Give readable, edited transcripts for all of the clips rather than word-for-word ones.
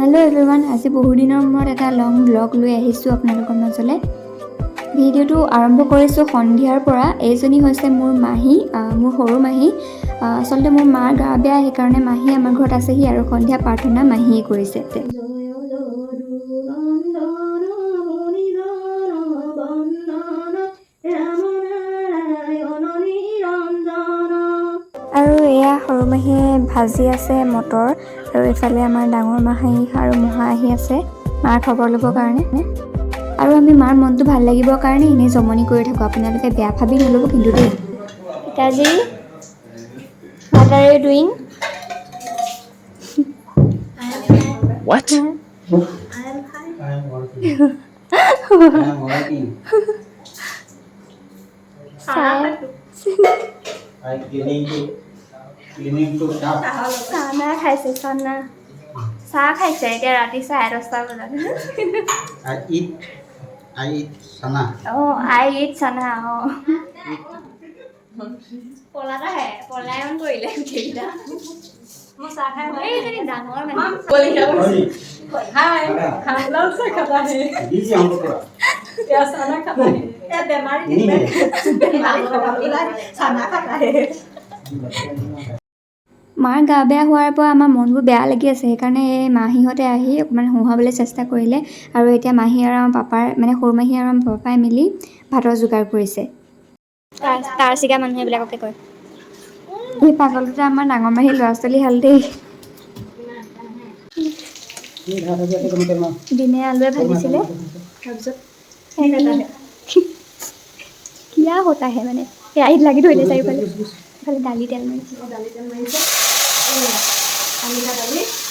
Hello' everyone, আজি বহুদিনৰ মূৰত এটা লং ব্লগ লৈ আহিছোঁ আপোনালোকৰ মাজলৈ। ভিডিঅ'টো আৰম্ভ কৰিছোঁ সন্ধিয়াৰ পৰা। এইজনী হৈছে মোৰ মাহী, মোৰ সৰু মাহী। আচলতে মোৰ মাৰ গা বেয়া, সেইকাৰণে মাহী আমাৰ ঘৰত আছেহি আৰু সন্ধিয়া প্ৰাৰ্থনা মাহীয়ে কৰিছে। জয় যদুনন্দন মুনিজন বন্দন ৰাম নাৰায়ণ নিৰঞ্জন। আৰু এয়া সৰু মাহীয়ে ভাজি আছে মটৰ আৰু এইফালে আমাৰ ডাঙৰ মাহী আৰু মহা আহি আছে মাৰ খবৰ ল'বৰ কাৰণে। আৰু আমি মাৰ মনটো ভাল লাগিবৰ কাৰণে এনেই জমনি কৰি থাকোঁ, আপোনালোকে বেয়া ভাবি নল'ব কিন্তু দেই। পিতাজী, what are you doing? What? I am working. I am working. চাহ। I cleaning to shop. চানা খাইছে, চানা, চাহ খাইছে এতিয়া ৰাতি 10:30 বজাত। I eat sana. অঁ, I eat চানা। অঁ, পলাতাহে পলায়ন কৰিলে গোটেইকেইটা। এইজনী ডাঙৰ মানুহ। हाय, हम लाल से खाता है। दीजिए हमको थोड़ा। क्या साना खाता है? नहीं है। साना खाता है। মাৰ গা বেয়া হোৱাৰ পৰা আমাৰ মনবোৰ বেয়া লাগি আছে, সেইকাৰণে এই মাহীহঁতে আহি অকণমান হহুৱাবলৈ চেষ্টা কৰিলে। আৰু এতিয়া মাহী আৰু আমাৰ পাপাৰ, মানে সৰু মাহী আৰু আমাৰ পাপাই মিলি ভাতৰ যোগাৰ কৰিছে। তাৰ চিগা মানুহ এইবিলাককে কয়। এই পাগল দুটা আমাৰ ডাঙৰ মাহীৰ ল'ৰা ছোৱালী হাল দেই। ডিমে আলুৱে ভাজিছিলে। তাৰপিছত কিয়া होता है, মানে কেৰাহীত লাগি ধৰিলে চাৰিওফালে। ইফালে দালি তেল মাৰিছে,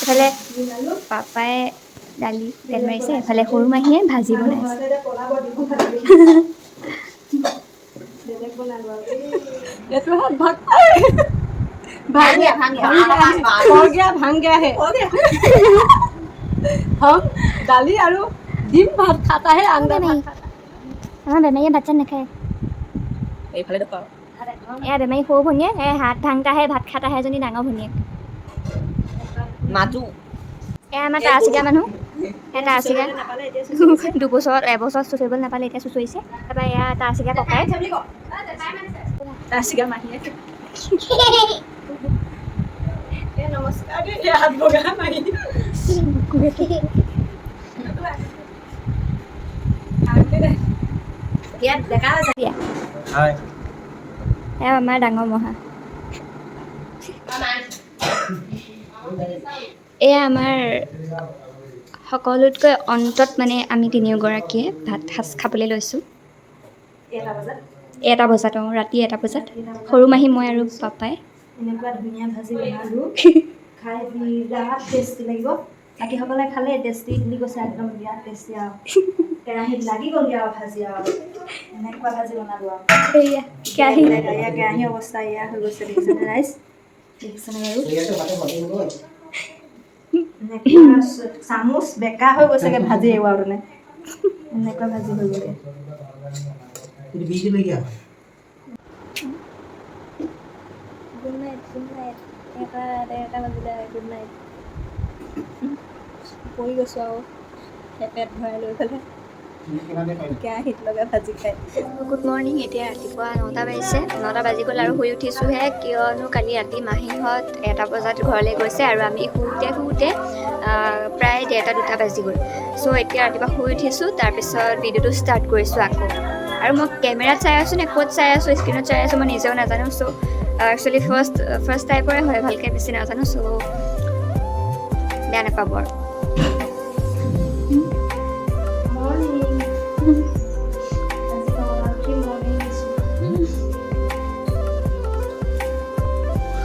এফালে পাপাই দালি তেল মাৰিছে, এফালে সৰু মাহীয়ে ভাজি বনাইছে। এইটো হাত ভাগ भांग हो गया, भांग गया है। हम दाली আৰু ডিম ভাত खाता है, अंडा भात खाता। আমাৰ বেমাৰীয়ে ভাত চাত নাখায়। এইফালে দেখুৱাও। এয়া বেমাৰী সৰু ভনীয়েক, এই হাত ভাংতাহে ভাত খাতাহে এজনী ডাঙৰ ভনীয়েক। মাজু। এয়া আমাৰ তাৰচিগা মানুহ, এয়া তাৰচিগা। 2 বছৰত এবছৰত চুঁচৰিবলৈ নাপালে, এতিয়া চুঁচৰিছে। তাৰপৰা এয়া তাৰচিগা ককাই। তাৰচিগা মাহীয়ে। নমস্কাৰ দেই, হাত বগা মাহী। দিয়া। Hi. এয়া আমাৰ ডাঙৰ মহা। এয়া আমাৰ সকলোতকৈ অন্তত, মানে আমি তিনিওগৰাকীয়ে ভাত সাজ খাবলৈ লৈছোঁ 1 বজাত। অঁ, ৰাতি 1 বজাত সৰু মাহী, মই আৰু পাপাই। এনেকুৱা ধুনীয়া ভাজি বনালোঁ, খাই বিৰাট টেষ্টি লাগিব। বাকীসকলে খালে টেষ্টি বুলি কৈছে, একদম বিৰাট টেষ্টি। আৰু কেৰাহীত লাগি গ'লগৈ আৰু ভাজি, আৰু এনেকুৱা ভাজি বনালোঁ আৰু। এয়া কেৰাহী। এয়া কেৰাহী অৱস্থা এয়া হৈ গৈছে, দেখিছেনে ৰাইজ? দেখিছেনে বাৰু? এনেকুৱা চামুচ বেকা হৈ গৈছেগৈ ভাজি এৰুৱাওঁতেনে, এনেকুৱা ভাজি হৈ গ'লগৈ। बीज में क्या? Good night, good night. 1 1:30 বাজিলে, গুড নাইট। পৰি গৈছোঁ আৰু পেট ভৰাই লৈ পেলাই কেৰাহীত লগা ভাজি খাই। Good morning. এতিয়া ৰাতিপুৱা 9টা বাজিছে, 9টা বাজি গ'ল আৰু শুই উঠিছোঁহে, কিয়নো কালি ৰাতি মাহীহঁত 1টা বজাত ঘৰলৈ গৈছে আৰু আমি শুওঁতে শুওঁতে প্ৰায় 1:30 2টা বাজি গ'ল। চ' এতিয়া ৰাতিপুৱা শুই উঠিছোঁ, তাৰপিছত ভিডিঅ'টো ষ্টাৰ্ট কৰিছোঁ আকৌ। আৰু মই কেমেৰাত চাই আছোঁ নে ক'ত চাই আছোঁ, স্ক্ৰীণত চাই আছোঁ, মই নিজেও নাজানো। চ' একচুৱেলি ফাৰ্ষ্ট ফাৰ্ষ্ট টাইপৰে হয়, ভালকৈ বেছি নাজানো। চ' বেয়া নাপাব আৰু। মৰ্ণিং। আজি উঠি মৰ্ণিং দিছোঁ।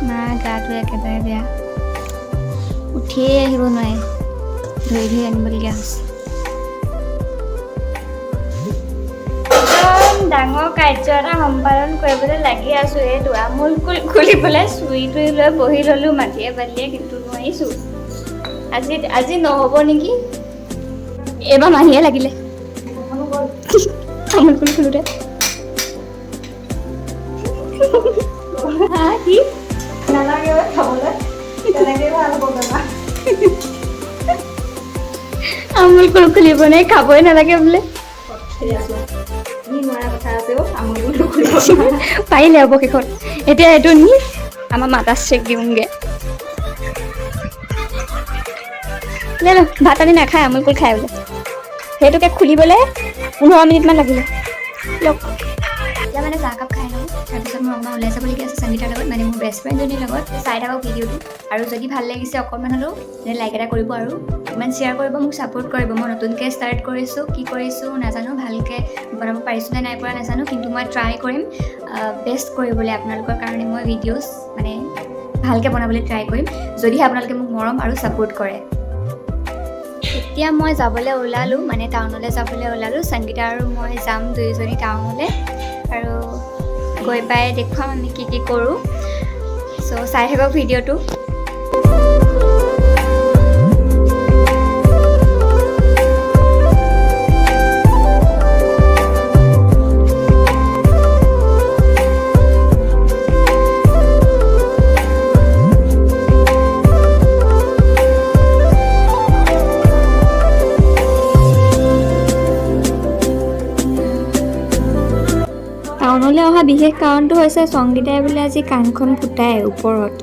মাৰ গাটো একেবাৰে বেয়া, উঠিয়েই আহিব নোৱাৰে, ধৰি ধৰি আনিবলগীয়া হৈছে। একদম ডাঙৰ কাৰ্য এটা সম্পাদন কৰিবলৈ লাগি আছোঁ। এই দুৱাৰমুখ খুলি পেলাই চুৰি তুৰি লৈ বহি ল'লোঁ মাটিয়ে বালিয়ে, কিন্তু নোৱাৰিছোঁ। আজি নহ'ব নেকি? এইবাৰ মাহীয়ে লাগিলে তামোল ফুল ফুলোতে। হা, কি? নালাগে ঐ খাবলৈ, তেনেকেই ভাল হ'ব বেমাৰ। আমুল কুল খুলিব নাই, খাবই নালাগে বোলে। নি নোৱাৰা কথা আছে অ', আমুল কুল খুলিব। পাৰিলে অৱশেষত। এতিয়া এইটো নি আমাৰ মাতাশ্ৰীক দিওঁগৈ। লৈ ল। ভাত পানী নাখায়, আমুল কুল খাই বোলে। সেইটোকে খুলিবলৈ 15 মিনিটমান লাগিলে। লওক। এতিয়া মানে চাহকাপ খাই লওঁ, তাৰপিছত মই অকণমান ওলাই যাবলগীয়া আছে সংগীতাৰ লগত, মানে মোৰ বেষ্ট ফ্ৰেণ্ডজনীৰ লগত। চাই থাকক ভিডিঅ'টো আৰু যদি ভাল লাগিছে অকণমান হ'লেও লাইক এটা কৰিব আৰু ইমান শ্বেয়াৰ কৰিব, মোক ছাপোৰ্ট কৰিব। মই নতুনকৈ ষ্টাৰ্ট কৰিছোঁ, কি কৰিছোঁ নাজানো, ভালকৈ বনাব পাৰিছোঁ নে নাই পৰা নাজানো, কিন্তু মই ট্ৰাই কৰিম বেষ্ট কৰিবলৈ আপোনালোকৰ কাৰণে। মই ভিডিঅ'ছ মানে ভালকৈ বনাবলৈ ট্ৰাই কৰিম, যদিহে আপোনালোকে মোক মৰম আৰু ছাপোৰ্ট কৰে। এতিয়া মই যাবলৈ ওলালোঁ, মানে টাউনলৈ যাবলৈ ওলালোঁ। সংগীতা আৰু মই যাম দুয়োজনী টাউনলৈ আৰু গৈ পাই দেখুৱাম আমি কি কি কৰোঁ। চ' চাই থাকক ভিডিঅ'টো। টাউনলৈ অহা বিশেষ কাৰণটো হৈছে সংগীতাই বোলে আজি কাণখন ফুটাই ওপৰত।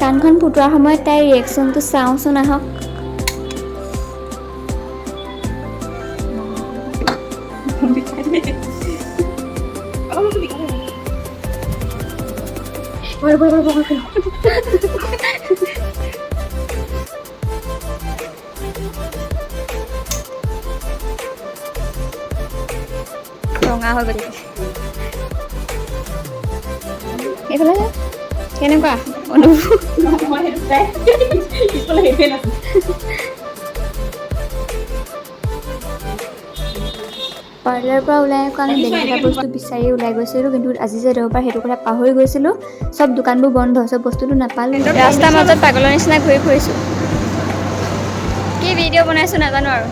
কাণখন ফুটোৱাৰ সময়ত তাইৰ ৰিয়েকশ্যনটো চাওঁচোন আহক। ৰঙা হৈ গ'ল। এইফালে যা। কেনেকুৱা অনুভৱ? মই সেইটো চাই পিছফালে সেইটোৱে নাছিল। পাৰ্লাৰৰ পৰা ওলাই আকৌ আমি বেলেগ এটা বস্তু বিচাৰি ওলাই গৈছিলোঁ, কিন্তু আজি যে দেওবাৰ সেইটো কথা পাহৰি গৈছিলোঁ। চব দোকানবোৰ বন্ধ, চব বস্তুটো নাপালোঁ। ৰাস্তাৰ মাজত পাগলৰ নিচিনা ঘূৰি ফুৰিছোঁ। কি ভিডিঅ' বনাইছোঁ নাজানো আৰু।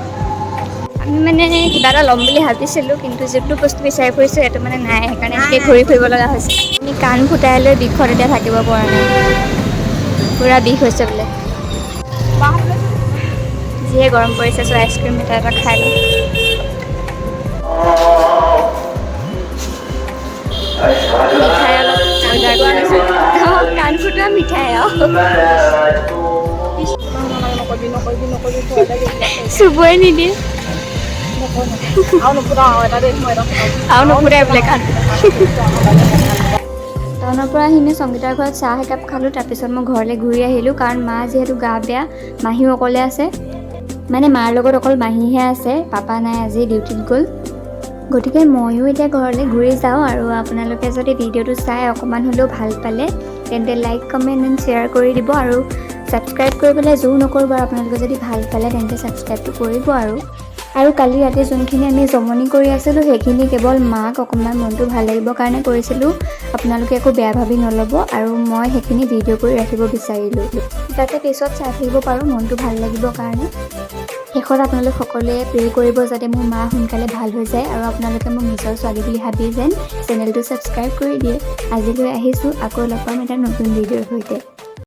আমি মানে কিবা এটা ল'ম বুলি ভাবিছিলোঁ, কিন্তু যোনটো বস্তু বিচাৰি ফুৰিছোঁ সেইটো মানে নাই, সেইকাৰণে এনেকৈ ঘূৰি ফুৰিব লগা হৈছে। আমি কাণ ফুটাই লৈ বিষত এতিয়া থাকিব পৰা নাই, পূৰা বিষ হৈছে বোলে। যিহে গৰম পৰিছে, চ' আইচক্ৰীম এটা এটা খাই লওঁ। মিঠাই অলপ অৰ্ডাৰ কৰি লৈছোঁ। অঁ, কাণ ফুটোৱা মিঠাই আৰু। নকবি, নকবি, নকবি, ভয় লাগে। চুবই নিদিয়ে। আৰু নুফুটাওঁ আৰু এটা দেই, মই এটা ফুটাওঁ। আৰু নুফুটাই বোলে কাণ। টাউনৰ পৰা আহি আমি সংগীতাৰ ঘৰত চাহ একাপ খালোঁ। তাৰপিছত মই ঘৰলৈ ঘূৰি আহিলোঁ, কাৰণ মা যিহেতু গা বেয়া, মাহীও অকলে আছে। মানে মাৰ লগত অকল মাহীহে আছে, পাপা নাই, আজি ডিউটিত গ'ল। গতিকে ময়ো এতিয়া ঘৰলৈ ঘূৰি যাওঁ। আৰু আপোনালোকে যদি ভিডিঅ'টো চাই অকণমান হ'লেও ভাল পালে, তেন্তে লাইক, কমেণ্ট এণ্ড শ্বেয়াৰ কৰি দিব আৰু ছাবস্ক্ৰাইব কৰিবলৈ জোৰ নকৰিব। আৰু আপোনালোকে যদি ভাল পালে তেন্তে ছাবস্ক্ৰাইবটো কৰিব। আৰু কালি ৰাতি যোনখিনি আমি জমনি কৰি আছিলোঁ, সেইখিনি কেৱল মাক অকণমান মনটো ভাল লাগিবৰ কাৰণে কৰিছিলোঁ। আপোনালোকে একো বেয়া ভাবি নল'ব। আৰু মই সেইখিনি ভিডিঅ' কৰি ৰাখিব বিচাৰিলোঁ, যাতে পিছত চাই থাকিব পাৰোঁ মনটো ভাল লাগিবৰ কাৰণে। শেষত আপোনালোক সকলোৱে প্ৰে কৰিব যাতে মোৰ মা সোনকালে ভাল হৈ যায় আৰু আপোনালোকে মোক নিজৰ ছোৱালী বুলি ভাবি যেন চেনেলটো ছাবস্ক্ৰাইব কৰি দিয়ে। আজিলৈ আহিছোঁ, আকৌ লগ পাম এটা নতুন ভিডিঅ'ৰ সৈতে।